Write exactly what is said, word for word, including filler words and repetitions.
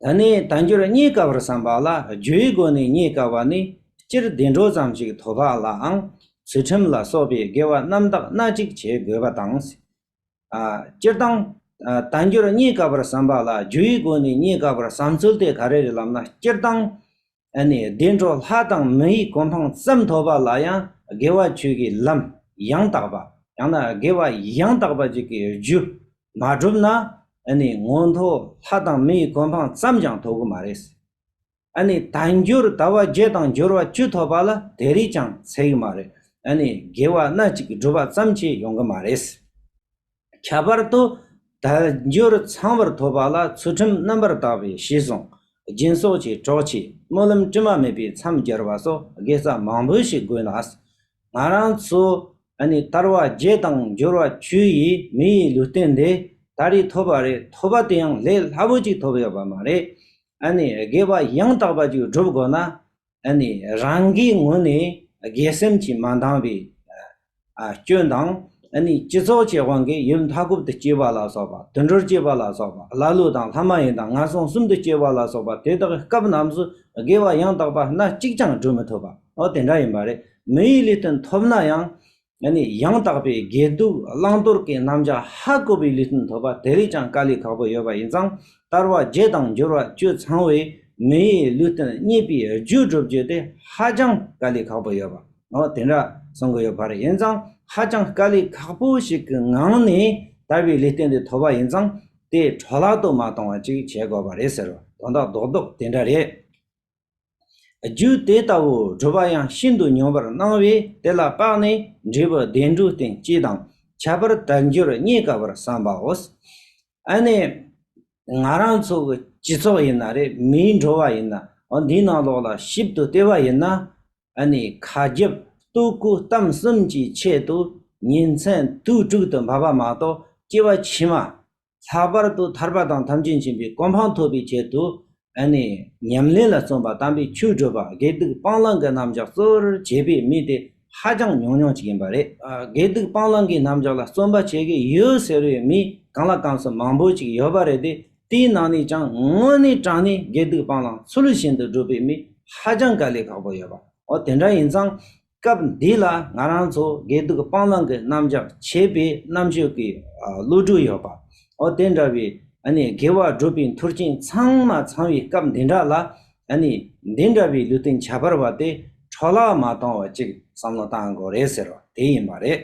ད་ནི་དལ་འབྱོར་རྙེད་དཀའ་བར་བསམ་པ་ལ་རྒྱུའི་སྒོ་ནས་རྙེད་དཀའ་བ་ནི་སྤྱིར་བདེ་འགྲོ་ཙམ་ཞིག་ཐོབ་པ་ལའང་ཚུལ་ཁྲིམས་ལ་སོགས་པའི་དགེ་བ་རྣམ་དག་སྣ་གཅིག་བྱེད་དགོས་པ་དང་། ཨ། སྤྱིར་བཏང་། ཨ། དལ་འབྱོར་རྙེད་དཀའ་བར་བསམ་པ་ལ་རྒྱུའི་སྒོ་ནས་རྙེད་དཀའ་བར་བསམ་ཚུལ་དེ་ག་རེ་རེད་ལབ་ན། སྤྱིར་བཏང་། ཨ་ནི་བདེ་འགྲོ་ལྷ་དང་མི་ཡི་གོ་འཕང་ཙམ་ཐོབ་པ་ལ་ཡང་དགེ་བ་ཆོས་ཀྱི་ལམ་ཡང་དག་པ། ཡང་ན་དགེ་བ་ཡང་དག་པ་ཅིག་གི་རྒྱུ་མ་བསྒྲུབས་ན། ཨ་ནི་མངོན་མཐོ་ལྷ་དང་མི་ཡི་གོ་འཕང་ཙམ་ཀྱང་ཐོབ་གི་མ་རེད། ཨ་ནི་དལ་འབྱོར་དལ་བ་བརྒྱད་དང་འབྱོར་བ་བཅུ་ཐོབ་པ་ལ་དེ་རིགས་ཀྱང་ཚད་ཀྱི་མ་རེད། ཨ་ནི་དགེ་བ་སྣ་གཅིག་བསྒྲུབས་པ་ཙམ་གྱིས་ཡོང་གི་མ་རེད། ཁྱད་པར་དུ་དལ་འབྱོར་ཚང་བར་ཐོབ་པ་ལ་ཚུལ་ཁྲིམས་རྣམ་པར་དག་པའི་གཞི་བཟུང་། སྦྱིན་སོགས་ཀྱི་གྲོགས་བྱས། སྨོན་ལམ་དྲི་མ་མེད་པའི་མཚམས་སྦྱར་བ་སོགས་དགེ་རྩ་མང་པོ་ཞིག་དགོས་ན། ང་རང་ཚོ་ཨ་ནི་དལ་བ་བརྒྱད་དང་འབྱོར་བ་བཅུ་ཡི་མི་ཡི་ལུས་རྟེན་འདི་ད་རེས་ཐོབ་པ་རེད། ཐོབ་པ་དེ་ཡང་ལས་སླ་པོ་ཅིག་ཐོབ་ཡོད་པ་མ་རེད། ཨ་ནི་དགེ་བ་ཡང་དག་པ་ཅིག་བསྒྲུབ་དགོས་ན། ཨ་ནི་རང་གི་ངོས་ནས་དགེ་སེམས་ཀྱིས་མ་འདང་བའི་ཨ་སྐྱོན་དང་། ཨ་ནི་སྤྱི་ཚོགས་ཀྱི་དབང་གིས་ཡུལ་མཐའ་འཁོབ་ཏུ་སྐྱེས་པ་ལ་སོགས་པ། དུད་འགྲོར་སྐྱེས་པ་ལ་སོགས་པ། ཀླ་ཀློ་དང་ལྷ་མ་ཡིན་དང་ངན་སོང་གསུམ་དུ་སྐྱེས་པ་ལ་སོགས་པ་དེ་དག་སྐབས་རྣམས་སུ་དགེ་བ་ཡང་དག་པ་སྣ་གཅིག་ཀྱང་བསྒྲུབ་མི་ཐུབ་པ། འོ་དེ་འདྲ་ཡིན་པ་རེད། མི་ཡི་ལུས་རྟེན་ཐོབ་ན་ཡང་། ཨ་ནི་ཡང་དག་པའི་དགེ་སྡིག་བླང་དོར་གྱི་རྣམ་གཞག་ཧ་གོ་བའི་ལུས་རྟེན་ཐོབ་པ་དེ་རིགས་ཀྱང་དཀའ་ལས་ཁག་པོ་ཡོད་པ་ཡིན་ཙང་། དལ་བ་བརྒྱད་དང་འབྱོར་བ་བཅུ་ཚང་བའི་མི་ཡི་ལུས་རྟེན་རྙེད་པའི་རྒྱུ་བསྒྲུབ་རྒྱུ་དེ་ཧ་ཅང་དཀའ་ལས་ཁག་པོ་ཡོད་པ། འོ་དེ་འདྲ་གསུང་གི་ཡོད་པ་རེད། ཡིན་ཙང་ཧ་ཅང་དཀའ་ལས་ཁག་པོ་ཞིག་གི་ངང་ནས་དལ་བའི་ལུས་རྟེན་དེ་ཐོབ་པ་ཡིན་ཙང་དེ་འཕྲོ་བརླག་ཏུ་མ་གཏོང་བ་ཅིག་བྱེད་དགོས་པ་རེད་ཟེར་བ་དོན་དག་རྡོག་རྡོག་དེ་འདྲ་རེད། རྒྱུ་དེ་ལྟ་བུ་བསྒྲུབ་པ་ཡང་ཤིན་ཏུ་སྙོམས་པར་སྣང་བས་དེ་ལ་དཔག་ནས་འབྲས་བུ་བདེ་འགྲོའི་རྟེན་སྤྱི་དང་ཁྱད་པར་དལ་འབྱོར་རྙེད་དཀའ་བར་བསམ་པའོ། ཨ་ནི་ང་རང་ཚོ་གི་སྤྱི་ཚོགས་ཡིན་ན་རེད། མིའི་འགྲོ་བ་ཡིན་ན། འོ་འདིའི་ནང་ལོགས་ལ་ཞིབ་ཏུ་བལྟས་པ་ཡིན་ན། ཨ་ནི་ཁ་རྒྱབ་ལྟོ་གོས་གཏམ་གསུམ་གྱི་ཆེད་དུ་ཉིན་མཚན་དུས་དྲུག་ཏུ་འབབ་པ་མ་གཏོགས་སྐྱེ་བ་ཕྱི་མ། ལྷག་པར་དུ་ཐར་པ་དང་ཐམས་ཅད་མཁྱེན་པའི་གོ་འཕང་ཐོབ་པའི་ཆེད་དུ། ཨ་ནི་ཉམས་ལེན་ལ་བརྩོན་པ། དམ་པའི་ཆོས་སྒྲུབ་པ། དགེ་སྡིག་སྤང་བླང་གི་རྣམ་གཞག་གཙོ་བོར་བྱེད་པའི་མི་དེ་ཧ་ཅང་ཉུང་ཉུང་ཅིག་ཡིན་པ་རེད། ཨ། དགེ་སྡིག་སྤང་བླང་གི་རྣམ་གཞག་ལ་བརྩོན་པ་བྱེད་ཀྱི་ཡོད་ཟེར་བའི་མི་གང་ལ་གང་འཚམ་མང་པོ་ཅིག་ཡོད་པ་རེད་དེ། དེའི་ནང་ནས་ཀྱང་དངོས་གནས་དྲང་གནས་དགེ་སྡིག་སྤང་བླང་ཚུལ་བཞིན་དུ་སྒྲུབ་པའི་མི་ཧ་ཅང་དཀའ་ལས་ཁག་པོ་ཡོད་པ། འོ་དེ་འདྲ་ཡིན་ཙང་། སྐབས་འདི་ལ་ང་རང་ཚོ་དགེ་སྡིག་སྤང་བླང་གི་རྣམ་གཞག་བྱེད་པའི་རྣམ་དཔྱོད་ཀྱི་ཨ་བློ་གྲོས་ཡོད་པ། འོ་དེ་འདྲ་བའི་ཨ་ནི་དགེ་བ་སྒྲུབ་པའི་མཐུན་རྐྱེན་ཚང་མ་ཚང་བའི་སྐབས་འདི་འདྲ་ལ། ཨ་ནི་འདི་འདྲ་བའི་ལུས་རྟེན་ཁྱད་པར་བ་དེ་འཕྲོ་བརླག་མ་གཏོང་བ་ཅིག་བསམ་བློ་བཏང་དགོས་རེད་ཟེར་བ་དེ་ཡིན་པ་རེད།